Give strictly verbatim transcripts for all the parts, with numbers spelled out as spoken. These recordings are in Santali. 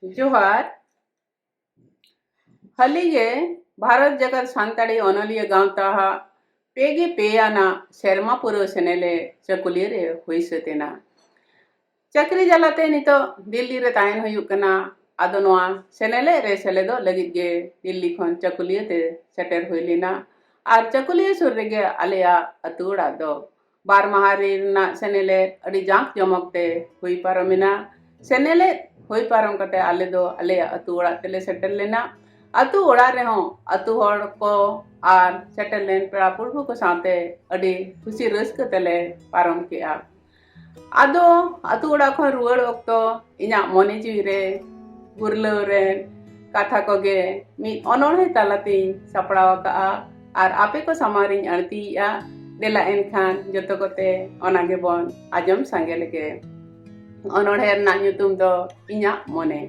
ᱡᱚᱦᱟᱨ᱾ ᱦᱟᱹᱞᱤ ᱜᱮ ᱵᱷᱟᱨᱚᱛ ᱡᱟᱠᱟᱛ ᱥᱟᱱᱛᱟᱲᱤ ᱚᱱᱚᱞᱤᱭᱟᱹ ᱜᱟᱶᱛᱟ ᱦᱟᱜ ᱯᱮ ᱜᱮ ᱯᱮ ᱟᱱᱟᱜ ᱥᱮᱨᱢᱟ ᱯᱩᱨᱟᱹᱣ ᱥᱮᱱᱮᱞᱮ ᱪᱟᱹᱠᱩᱞᱤᱭᱟᱹ ᱨᱮ ᱦᱩᱭ ᱥᱟᱹᱛ ᱮᱱᱟ᱾ ᱪᱟᱹᱠᱨᱤ ᱡᱟᱞᱟᱛᱮ ᱱᱤᱛᱚᱜ ᱫᱤᱞᱞᱤ ᱨᱮ ᱛᱟᱦᱮᱱ ᱦᱩᱭᱩᱜ ᱠᱟᱱᱟ᱾ ᱟᱫᱚ ᱱᱚᱣᱟ ᱥᱮᱱᱮᱞᱮᱫ ᱨᱮ ᱥᱮᱞᱮᱫᱚᱜ ᱞᱟᱹᱜᱤᱫ ᱜᱮ ᱫᱤᱞᱞᱤ ᱠᱷᱚᱱ ᱪᱟᱹᱠᱩᱞᱤᱭᱟᱹ ᱛᱮ ᱥᱮᱴᱮᱨ ᱦᱩᱭ ᱞᱮᱱᱟ᱾ ᱟᱨ ᱪᱟᱹᱠᱩᱞᱤᱭᱟᱹ ᱥᱩᱨ ᱨᱮᱜᱮ ᱟᱞᱮᱭᱟᱜ ᱟᱹᱛᱩ ᱚᱲᱟᱜ ᱫᱚ᱾ ᱵᱟᱨ ᱢᱟᱦᱟ ᱨᱮᱱᱟᱜ ᱥᱮᱱᱮᱞᱮᱫ ᱟᱹᱰᱤ ᱡᱟᱸᱠ ᱡᱚᱢᱚᱠ ᱛᱮ ᱦᱩᱭ ᱯᱟᱨᱚᱢᱮᱱᱟ᱾ ᱥᱮᱱᱮᱞᱮᱫ ᱦᱩᱭ ᱯᱟᱨᱚᱢ ᱠᱟᱛᱮ ᱟᱞᱮ ᱫᱚ ᱟᱞᱮᱭᱟᱜ ᱟᱹᱛᱩ ᱚᱲᱟᱜ ᱛᱮᱞᱮ ᱥᱮᱴᱮᱨ ᱞᱮᱱᱟ᱾ ᱟᱹᱛᱩ ᱚᱲᱟᱜ ᱨᱮᱦᱚᱸ ᱟᱹᱛᱩ ᱦᱚᱲ ᱠᱚ ᱟᱨ ᱥᱮᱴᱮᱨ ᱞᱮᱱ ᱯᱮᱲᱟ ᱯᱩᱨᱵᱷᱩ ᱠᱚ ᱥᱟᱶᱛᱮ ᱟᱹᱰᱤ ᱠᱩᱥᱤ ᱨᱟᱹᱥᱠᱟᱹ ᱛᱮᱞᱮ ᱯᱟᱨᱚᱢ ᱠᱮᱜᱼᱟ᱾ ᱟᱫᱚ ᱟᱹᱛᱩ ᱚᱲᱟᱜ ᱠᱷᱚᱱ ᱨᱩᱣᱟᱹᱲ ᱚᱠᱛᱚ ᱤᱧᱟᱹᱜ ᱢᱚᱱᱮ ᱡᱤᱣᱤ ᱨᱮ ᱜᱩᱨᱞᱟᱹᱣ ᱨᱮᱱ ᱠᱟᱛᱷᱟ ᱠᱚᱜᱮ ᱢᱤᱫ ᱚᱱᱚᱬᱦᱮ ᱛᱟᱞᱟᱛᱤᱧ ᱥᱟᱯᱲᱟᱣ ᱟᱠᱟᱫᱼᱟ ᱟᱨ ᱟᱯᱮ ᱠᱚ ᱥᱟᱢᱟᱝ ᱨᱤᱧ ᱟᱹᱲᱛᱤᱭᱮᱫᱼᱟ᱾ ᱫᱮᱞᱟ ᱮᱱᱠᱷᱟᱱ ᱡᱚᱛᱚ ᱠᱚᱛᱮ ᱚᱱᱟ ᱜᱮᱵᱚᱱ ᱟᱸᱡᱚᱢ ᱥᱟᱸᱜᱮ ᱞᱮᱜᱮ᱾ ᱚᱱᱚᱬᱦᱮ ᱨᱮᱱᱟᱜ ᱧᱩᱛᱩᱢ ᱫᱚ ᱤᱧᱟᱹᱜ ᱢᱚᱱᱮ᱾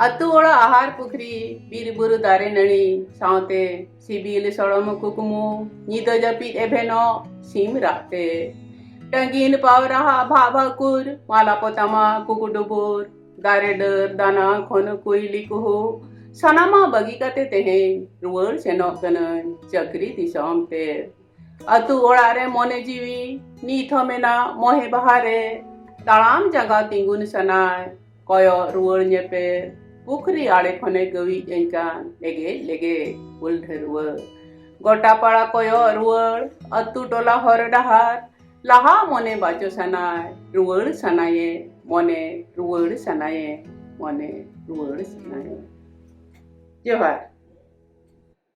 ᱟᱹᱛᱩ ᱚᱲᱟᱜ ᱟᱦᱟᱨ ᱯᱩᱠᱷᱨᱤ, ᱵᱤᱨ ᱵᱩᱨᱩ ᱫᱟᱨᱮ ᱱᱟᱹᱲᱤ ᱥᱟᱶᱛᱮ ᱥᱤᱵᱤᱞ ᱥᱚᱲᱚᱢ ᱠᱩᱠᱢᱩ, ᱧᱤᱫᱟᱹ ᱡᱟᱹᱯᱤᱫ ᱮᱵᱷᱮᱱᱚᱜ ᱥᱤᱢ ᱨᱟᱜ ᱛᱮ᱾ ᱴᱟᱺᱜᱤᱱ ᱯᱟᱣᱨᱟ ᱦᱟᱜ ᱵᱷᱟᱜ ᱵᱷᱟᱜ ᱠᱩᱨ, ᱢᱟᱞᱟ ᱯᱚᱛᱟᱢᱟ ᱠᱩᱠᱩ ᱰᱩᱵᱩᱨ, ᱫᱟᱨᱮ ᱰᱟᱹᱨ ᱫᱟᱱᱟ ᱠᱷᱚᱱ ᱠᱩᱭᱞᱤ ᱠᱩᱦᱩ, ᱥᱟᱱᱟᱢᱟ ᱵᱟᱹᱜᱤ ᱠᱟᱛᱮ ᱛᱮᱦᱮᱧ ᱨᱩᱣᱟᱹᱲ ᱥᱮᱱᱚᱜ ᱠᱟᱹᱱᱟᱹᱧ ᱪᱟᱹᱠᱨᱤ ᱫᱤᱥᱚᱢ ᱛᱮ᱾ ᱟᱹᱛᱩ ᱚᱲᱟᱜ ᱨᱮ ᱢᱚᱱᱮ ᱡᱤᱣᱤ ᱱᱤᱛ ᱦᱚᱸ ᱢᱮᱱᱟᱜ ᱢᱚᱦᱮ ᱵᱟᱦᱟ ᱨᱮ, ᱛᱟᱲᱟᱢ ᱡᱟᱸᱜᱟ ᱛᱤᱸᱜᱩᱱ ᱥᱟᱱᱟᱭ, ᱠᱚᱭᱚᱜ ᱨᱩᱣᱟᱹᱲ ᱧᱮᱯᱮᱞ, ᱯᱩᱠᱷᱨᱤ ᱟᱲᱮ ᱠᱷᱚᱱᱮ ᱜᱟᱹᱣᱤᱡ ᱟᱹᱧ ᱠᱟᱱ ᱞᱮᱜᱮᱡ ᱞᱮᱜᱮᱡ ᱩᱞ ᱰᱷᱟᱹᱨᱣᱟᱹ᱾ ᱜᱚᱴᱟ ᱯᱟᱲᱟ ᱠᱚᱭᱚᱜ ᱨᱩᱣᱟᱹᱲ, ᱟᱹᱛᱩ ᱴᱚᱞᱟ ᱦᱚᱨ ᱰᱟᱦᱟᱨ, ᱞᱟᱦᱟ ᱢᱚᱱᱮ ᱵᱟᱪᱚ ᱥᱟᱱᱟᱭ, ᱨᱩᱣᱟᱹᱲ ᱥᱟᱱᱟᱭᱮ ᱢᱚᱱᱮ, ᱨᱩᱣᱟᱹᱲ ᱥᱟᱱᱟᱭᱮ ᱢᱚᱱᱮ, ᱨᱩᱣᱟᱹᱲ ᱥᱟᱱᱟᱭᱮ᱾ ᱡᱚᱦᱟᱨ᱾